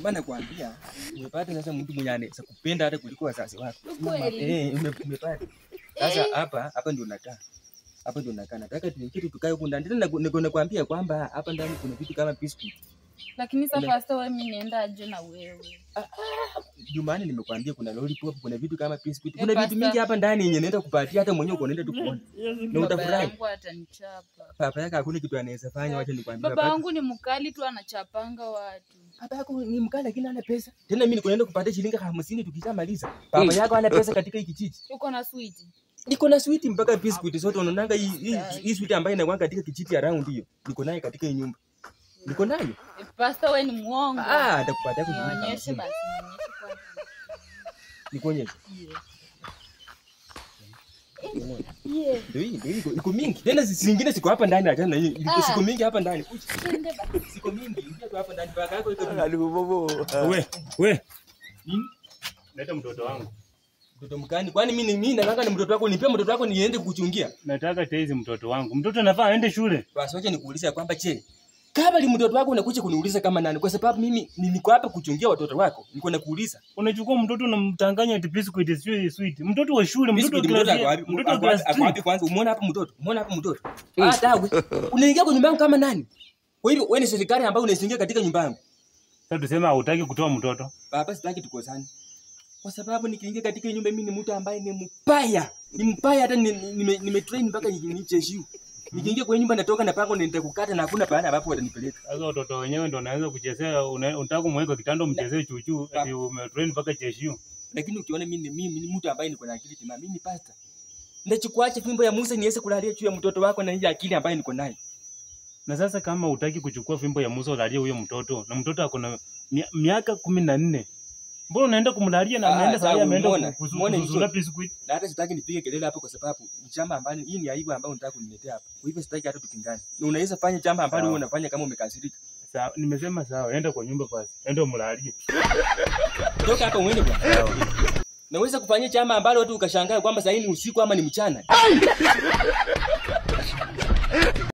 Mama nakwambia umepata sasa mtu mwenye anaweza kupenda hata kuliko wazazi wako. Kweli. Umepata. Sasa hapa ndio nakaa. Hapa ndio nakaa. Nataka tuingie tukae huku ndani. Tena nakwambia kwamba hapa ndani kuna vitu kama biscuit. Lakini sasa pastor, wewe mimi nienda aje na wewe? Jumani nimekuambia kuna lollipop, kuna vitu kama biscuit. Kuna vitu mingi hapa ndani yenye naenda kupatia hata mwenyewe uko unaenda tu kuona. Na utafurahi. Baba yangu atanichapa. Baba yako hakuna kitu anaweza fanya, wacha nikwambie. Baba yangu ni mkali tu, anachapanga watu. Baba yako ni mkali lakini hana pesa. Tena mimi niko naenda kupatia shilingi 50 tukishamaliza. Baba yako hana pesa katika hiki kijiji. Uko na sweet? Niko na sweet mpaka biscuit zote unaonanga hii sweet ambayo inakuwa katika kijiji around hiyo. Niko naye katika hii nyumba. Niko nayo. Pastor, wewe ni muongo. Nitakupatia kuonyesha basi, nionyeshe kwanza. Nikuonyeshe. Yeah. Ndio hii iko mingi. Tena zingine siko hapa ndani achana na hii. Iko siko mingi hapa ndani. Twende basi. Siko mingi, ingia tu hapa ndani baka yako iko. We. Nini? Leta mtoto wangu. Mtoto mkani? Kwani mimi nataka ni mtoto wako, nipe mtoto wako niende kukuchungia. Nataka taizi mtoto wangu. Mtoto anafaa aende shule. Basi wacha nikuulize kwamba che kama ni mtoto wako unakuja kuniuliza kama nani? Kwa sababu mimi niko hapa kuchungia watoto wako. Niko nakuuliza. Unachukua mtoto unamtanganya ati biscuit sio sweet. Mtoto wa shule, mtoto wa class. Mtoto wa class wapi kwanza? Umeona hapa mtoto? Umeona hapa mtoto? Dawe. Unaingia kwa nyumba yangu kama nani? Kwa hivyo wewe ni serikali ambayo unaingia katika nyumba yangu. Sasa tuseme hutaki kutoa mtoto. Baba sitaki tukosane. Kwa sababu nikiingia katika nyumba mimi ni mtu ambaye ni mbaya. Ni mbaya hata nimetrain mpaka nijeshi. Nikiingia kwenye nyumba natoka na pango nitakukata na hakuna pahali ambapo watanipeleka. Sasa watoto wenyewe ndio wanaanza kuchezea, unataka kumweka kitando mchezee chuchu ati umetrain mpaka jeshi. Lakini ukiona mimi ni mtu ambaye niko na akili timamu, mimi ni pastor. Ndachukuache fimbo ya Musa niweze kulalia juu ya mtoto wako na hii akili ambayo niko nayo. Na sasa kama hutaki kuchukua fimbo ya Musa ulalie huyo mtoto na mtoto ako na miaka 14. Mbona unaenda kumlalia na ameenda sasa ameenda kuzura biscuit? Na hata sitaki nipige kelele hapo kwa sababu chama ambalo hii ni aibu ambayo unataka kuniletea hapa. Kwa hivyo sitaki hata tupingane. Na unaweza fanya chama ambalo wewe unafanya kama umekasirika. Sawa, nimesema sawa, enda kwa nyumba basi. Enda umlalie. Toka hapa uende kwa. Naweza kufanya chama ambalo watu ukashangaa kwamba sasa ni usiku ama ni mchana.